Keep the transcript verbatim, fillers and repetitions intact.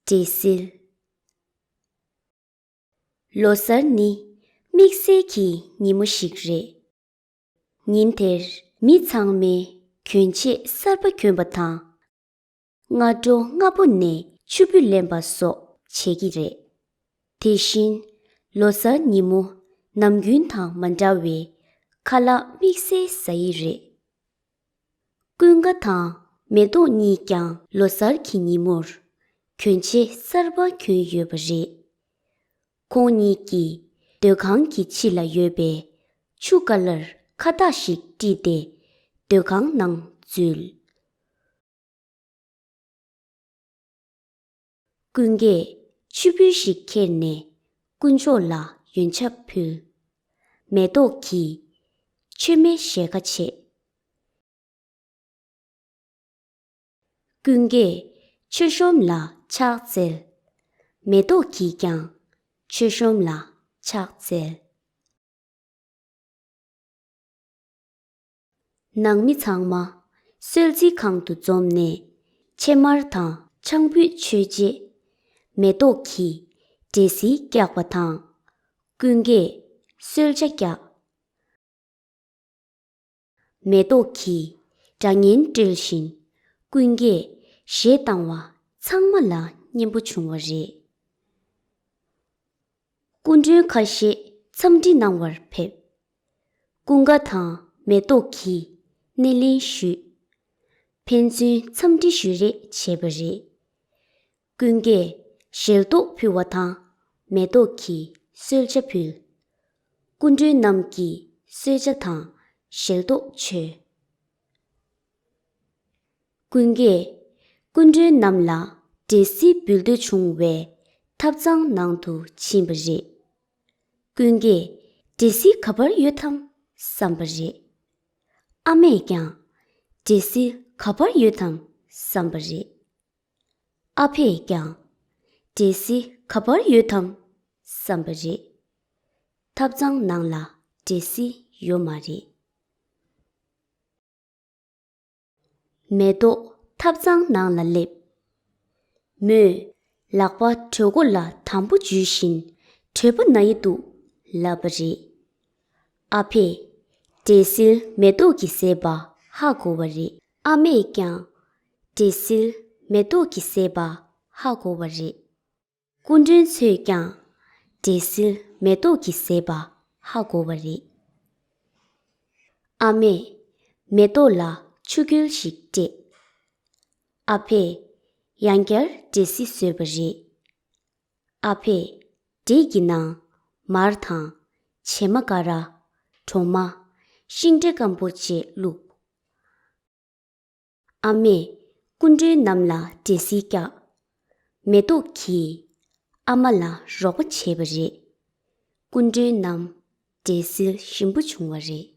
འབྲས་སིལ། ལོ་གསར་ནི་དམིགས་བསལ་གྱི་ཉིན་མོ་ཞིག་རེད། ཉིན་དེར་མི་ཚང་མས་གྱོན་ཆས་གསར་པ་གྱོན་པ་དང་། སྔ་དྲོ་སྔ་པོ་ནས་ཆུ་འབུད་ལེན་པ་སོགས་བྱེད་ཀྱི་རེད། དེ་བཞིན་ལོ་གསར་ཉིན་མོ་ནམ་རྒྱུན་དང་མ་འདྲ་བའི་ཁ་ལག་དམིགས་བསལ་ཟ་ཡི་རེད། ཀུན་དགའ་དང་མེ་ཏོག་གཉིས་ཀྱང་ལོ་གསར་གྱི་ཉིན་མོར་གྱོན་ཆས་གསར་པ་གྱོན་ཡོད་པ་རེད། ཁོང་གཉིས་ཀྱིས་སྡོད་ཁང་གི་ཕྱི་ལ་ཡོད་པའི་ཆུ་ཀ་ལར་ཁ་བཏགས་ཤིག་དཀྲིས་ཏེ་སྡོད་ཁང་ནང་འཛུལ། ཀུན་དགའི་ཆུ་སྦུལ་ཞིག་ཁྱེར་ནས་དཀོན་མཆོག་ལ་ཡོན་ཆབ་ཕུལ། མེ་ཏོག་གིས་མཆོད་མེ་ཞལ་ཁ་ཕྱེས། ཀུན་དགའི་མཆོད་གཤོམ་ལ་ཕྱག་འཚལ། མེ་ཏོག་གིས་ཀྱང་མཆོད་གཤོམ་ལ་ཕྱག་འཚལ། ནང་མི་ཚང་མ་གསོལ་ཚིགས་ཁང་དུ་འཛོམས་ནས་ཕྱེ་མར་དང་ཆང་ཕུད་མཆོད་རྗེས། མེ་ཏོག་གིས་འབྲས་སིལ་བཀྱགས་པ་དང་། ཀུན་དགའི་གསོལ་ཇ་བཀྱགས། མེ་ཏོག་གིས་སྒྲ་སྙན་སྤྲོད་བཞིན་ཀུན་དགའི་གཞས་བཏང་བ་ཚང་མ་ལ་སྙན་པོ་བྱུང་བ་རེད། སྐུ་མགྲོན་ཁ་ཤས་འཚམས་འདྲི་གནང་བར་ཕེབས། ཀུན་དགའ་དང་མེ་ཏོག་གིས་སྣེ་ལེན་ཞུས། ཕན་ཚུན་འཚམས་འདྲི་ཞུ་རེས་བྱས་པ་རེད། ཀུན་དགའི་ཞལ་ཏོག་ཕུལ་བ་དང་མེ་ཏོག་གིས་གསོལ་ཇ་ཕུལ། སྐུ་མགྲོན་རྣམས་ཀྱིས་གསོལ་ཇ་དང་ཞལ་ཏོག་མཆོད། ཀུན་དགའི་སྐུ་མགྲོན་རྣམས་ལ་འབྲས་སིལ་འབུལ་འདོད་བྱུང་བས་ཐབ་ཚང་ནང་དུ་ཕྱིན་པ་རེད། ཀུན་དགའི་འབྲས་སིལ་ག་པར་ཡོད་དམ་བསམ་པ་རེད། ཨ་མས་ཀྱང་འབྲས་སིལ་ག་པར་ཡོད་དམ་བསམ་པ་རེད། ཨ་ཕས་ཀྱང་འབྲས་སིལ་ག་པར་ཡོད་དམ་བསམ་པ་རེད། ཐབ་ཚང་ནང་ལ་འབྲས་སིལ་ཡོད་མ་རེད། མེ་ཏོག་ཐབ་ཚང་ནང་ལ་སླེབས། མོས་ལག་པ་གྲོད་ཁོག་ལ་དམ་པོ་འཇུས་བཞིན་གྲོད་པ་ན་ཡི་འདུག་ལབ་པ་རེད། ཨ་ཕས་འབྲས་སིལ་མེ་ཏོག་གིས་བཟས་པ་ཧ་གོ་བ་རེད། ཨ་མས་ཀྱང་འབྲས་སིལ་མེ་ཏོག་གིས་བཟས་པ་ཧ་གོ་བ་རེད། སྐུ་མགྲོན་ཚོས་ཀྱང་འབྲས་སིལ་མེ་ཏོག་གིས་བཟས་པ་ཧ་གོ་བ་རེད། ཨ་མས་མེ་ཏོག་ལ་ཆུ་ཁོལ་ཞིག་སྤྲད། ཨ་ཕས་ཡང་བསྐྱར་འབྲས་སིལ་བཟོས་པ་རེད། ཨ་ཕས་འབྲས་ཀྱི་ནང་མར་དང་། བྱེ་མ་ཀ་ར། གྲོ་མ། ཤིང་འབྲས་སྐམ་པོ་བཅས་བླུགས། ཨ་མས་སྐུ་མགྲོན་རྣམས་ལ་འབྲས་སིལ་བཀྱགས། མེ་ཏོག་གིས་ཨ་མ་ལ་རོགས་པ་བྱས་པ་རེད། སྐུ་མགྲོན་རྣམས་འབྲས་སིལ་ཞིམ་པོ་བྱུང་བ་རེད།